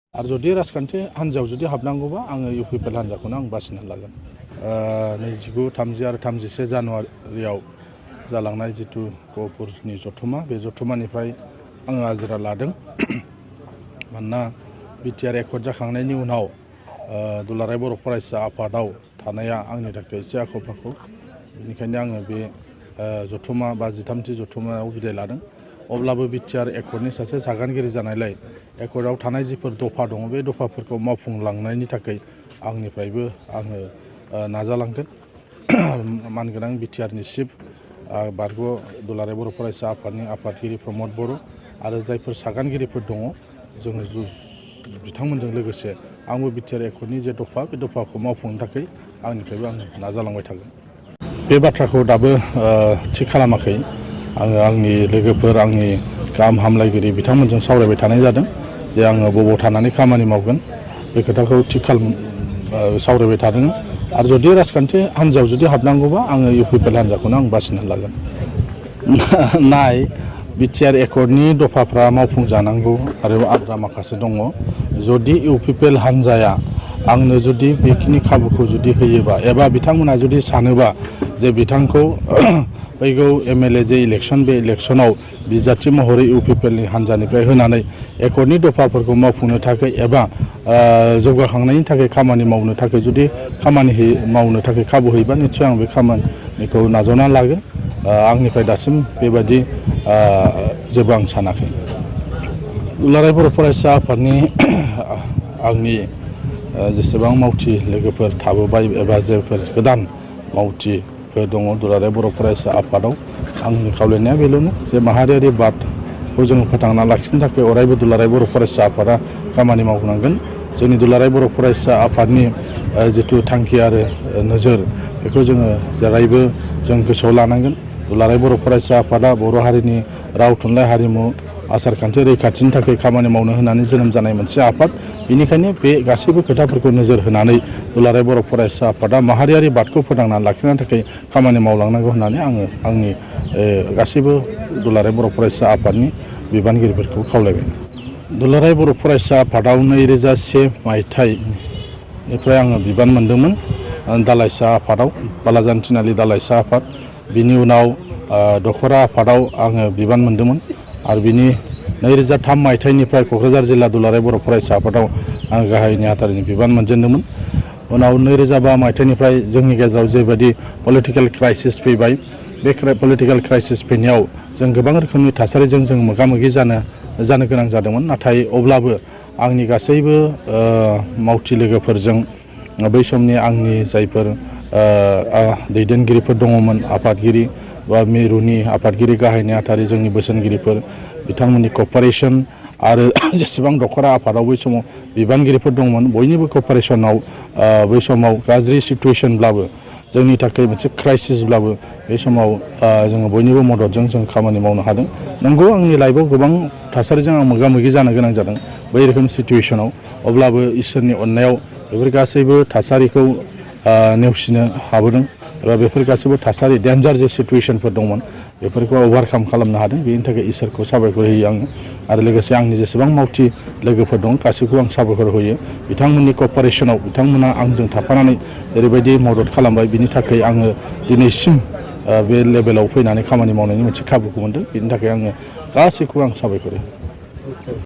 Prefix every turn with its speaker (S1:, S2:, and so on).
S1: आरो जुदि राजखान्थि हान्जायाव जुदि हाबनांगौबा आङो इउपिपिएल हान्जाखौनो आं बासिना लागोन। 29, 30 आरो 31 जानुवारियाव जालांनाय जितु गहपुरनि जथुमा बे जथुमानिफ्राय आङो आजिरा लादों। मानोना बिटिआर एकर्ड जाखांनायनि उनाव दुलाराय बर' फरायसा आफादाव थानाया आंनि थाखाय एसे आख' फाख'। बेनिखायनो आङो बे जथुमा बा 13थि जथुमायाव बिदाय लादों। अब्लाबो बिटिआर एकर्डनि सासे सागानगिरि जानायलाय एकर्डआव थानाय जिफोर दफा दङ बे दफाफोरखौ मावफुंलांनायनि थाखाय आंनिफ्रायबो आङो नाजालांगोन। मानगोनां बिटिआरनि चिफ बारग' दुलाराय बर' फरायसा आफादनि आफादगिरि प्रमद बर' आरो जायफोर सागानगिरिफोर दङ जोङो बिथांमोनजों लोगोसे आंबो बिटिआर एकर्डनि जे दफा बे दफाखौ मावफुंनो थाखाय आंनिफ्रायबो आङो नाजालांबाय थागोन। बे बाथ्राखौ दाबो थि खालामाखै। आङो आंनि लोगोफोर आंनि गाहाम हामलायगिरि बिथांमोनजों सावरायबाय थानाय जादों जे आङो बबाव थानानै खामानि मावगोन बे खोथाखौ थि सावरायबाय थादों। आरो जुदि राजखान्थि हान्जायाव जुदि हाबनांगौबा आङो इउपिपिएल हान्जाखौनो आं बासिना लागोन। नाय बिटिआर एकर्डनि दफाफ्रा मावफुंजानांगौ आरो आद्रा माखासे दङ। जुदि इउपिपिएल हान्जाया आंनो जुदि बेखिनि खाबुखौ जुदि होयोबा एबा बिथांमोना जुदि सानोबा जे बिथांखौ फैगौ एमएलए जे इलेक्सन बे इलेक्सनाव बिजाथि महरै इउपिपिएलनि हान्जानिफ्राय होनानै एकर्डनि दफाफोरखौ मावफुंनो थाखाय एबा जौगाखांनायनि थाखाय खामानि मावनो थाखाय जुदि मावनो थाखाय खाबु होयोबा निस्सय आं बे खामानिखौ नाजावना लागोन। आंनिफ्राय दासिम बेबायदि जेबो आं सानाखै। दुलाराय बर' फरायसा आफादनि आंनि जेसेबां मावथि लोगोफोर थाबोबाय एबा जायफोर गोदान मावथिफोर दङ दुलाराय बर' फरायसा आफादाव आंनि खावलायनाया बेल'नो जे माहारियारि बादखौ जों फोथांना लाखिनो थाखाय अरायबो दुलाराय बर' फरायसा आफादा खामानि मावनांगोन। जोंनि दुलाराय बर' फरायसा आफादनि जिथु थांखि आरो नोजोर बेखौ जोङो जेब्लायबो जों गोसोआव लानांगोन। दुलाराय बर' फरायसा आफादा बर' हारिनि राव थुनलाइ हारिमु आसारखान्थि रैखाथिनि थाखाय खामानि मावनो होनानै जोनोम जानाय मोनसे आफाद। बेनिखायनो बे गासैबो खोथाफोरखौ नोजोर होनानै दुलाराय बर' फरायसा आफादा माहारियारि बादखौ फोथांना लाखिनो थाखाय खामानि मावलांनांगौ होननानै आङो आंनि गासैबो दुलाराय बर' फरायसा आफादनि बिबानगिरिफोरखौ खावलायबाय। दुलाराय बर' फरायसा आफादाव 2001 मायथाइनिफ्राय आङो बिबान मोनदोंमोन दालाइसा आफादाव बालाजान थिनालि दालाइसा आफाद। बिनि उनाव दखरा आफादाव आङो बिबान मोनदोंमोन आरो बिनि 2003 मायथाइनिफ्राय क'क्राझार जिल्ला दुलाराय बर' फरायसा आफादाव आं गाहाय नेहाथारिनि बिबान मोनजेनदोंमोन। उनाव 2005 मायथाइनिफ्राय जोंनि गेजेराव जेबायदि पलिटिकेल क्राइसिस फैबाय बे पलिटिकेल क्राइसिस फैनायाव जों गोबां रोखोमनि थासारिजों जों मोगा मोगि जानो गोनां जादोंमोन। नाथाय अब्लाबो आंनि गासैबो मावथि लोगोफोरजों बै समनि आंनि जायफोर दैदेनगिरिफोर दङमोन आफादगिरि बा मिरुनि आफादगिरि गाहाय नेहाथारि जोंनि बोसोनगिरिफोर बिथांमोननि क'पारेसन आरो जेसेबां दखरा आफादाव बै समाव बिबानगिरिफोर दंमोन बयनिबो क'पारेसनाव बै समाव गाज्रि सिटुवेसनब्लाबो जोंनि थाखाय मोनसे क्राइसिसब्लाबो बे समाव जोङो बयनिबो मददजों जों खामानि मावनो हादों। नंगौ आंनि लाइफआव गोबां थासारिजों आं मोगा मोगि जानो गोनां जादों बै रोखोम सिटुवेसनाव। अब्लाबो इसोरनि अननायाव बेफोर गासैबो थासारिखौ नेवसिनो हाबोदों एबा बेफोर गासैबो थासारि डेन्जार जे सिटुवेसनफोर दंमोन बेफोरखौ अभारकाम खालामनो हादों। बेनि थाखाय इसोरखौ साबायखर होयो आङो आरो लोगोसे आंनि जेसेबां मावथि लोगोफोर दं गासैखौबो आं साबायखर होयो। बिथांमोननि क'पारेसनाव बिथांमोना आंजों थाफानानै जेरैबायदि मदद खालामबाय बिनि थाखाय आङो दिनैसिम बे लेभेलाव फैनानै खामानि मावनायनि मोनसे खाबुखौ मोनदों। बेनि थाखाय आङो गासैखौबो आं साबायखर होयो।